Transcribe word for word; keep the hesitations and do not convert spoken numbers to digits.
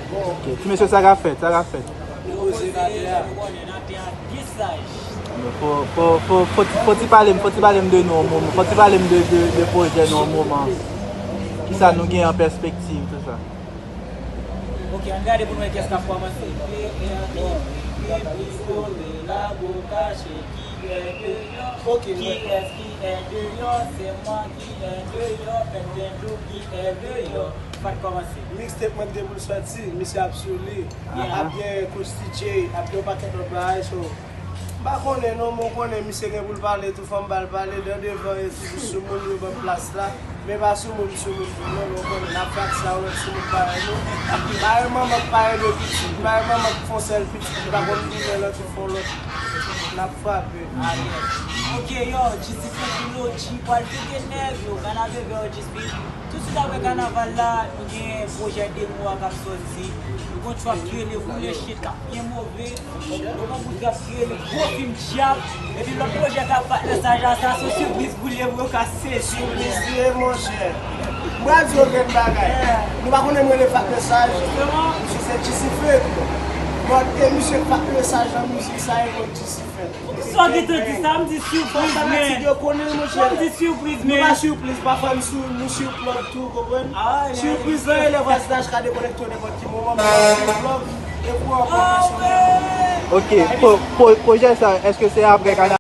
Ok, ti mesye, sa k ap fèt, sa k ap fèt. Nou poze nan tè a. Fò, fò, fò, fò, ti- fò ti pale m, fò ti pale m de nou yon moman, fò ti pale m de, de, de pwojè nou yon moman. Kisa nou gen an pèspektiv, tout sa. Ok, ann gade pou nou wè kiyès k ap kòmanse. P R D, P P, Kore, Lago, Kache, Kiyès deyò? Kiyès ki è deyò? Se mwen ki è deyò, pèt dendou ki è deyò. Fat kòmanse. Mixtape mwen ki te pou l sòti, misye ap sou li. Ap gen Coach T J, ap gen yon pakèt lòt bagay, so. M pa konnen non, men w konnen misye gen pou l pale tou, fò m ba l pale, dan devan yo toujou sou moun yo ban plas la. Men pa sou moun, sou moun tou non, men w konnen n ap fè ak sa yo, sou moun parèy nou. Parèy manman k parèy de pitit, parèy manman k fè yon sèl pitit, li pa konn tounen lòt, li fè yon lòt. N ap frape. Ok, yo, G C Trilogy pral pete nèg, yo, kanal de vè, G C. Tousuit apre kanaval la, nou gen pwojè demo a k ap sòti. Nou gon trap ki rele Woule Shit k ap byen move. Nou gon bout rap ki rele Gwo Fim Dyab. Epi lòt pwojè k ap patnè sa jan sa, se yon sipriz pou li, pou yo ka sezi. Sipriz li ye, monchè. M pral di w yon grenn bagay. Nou pa konnen m rele Fat Mesaj. Misye se G C Fed. But, e misye Fat Mesaj nan mizik sa, e mwen G C Fed. Sa w gentan di sa, m di sipriz, men. Fanatik yo konnen l, monchè. M di sipriz, men. Nou pa sipriz, pafwa nou sou, nou sou plug tou, konprann? Sipriz lan e lè vwazin H K dekonekte w nenpòt ki moman, m pral sou plug, e pou anpòtasyon. Ok, pwojè sa, èske se apre kanaval?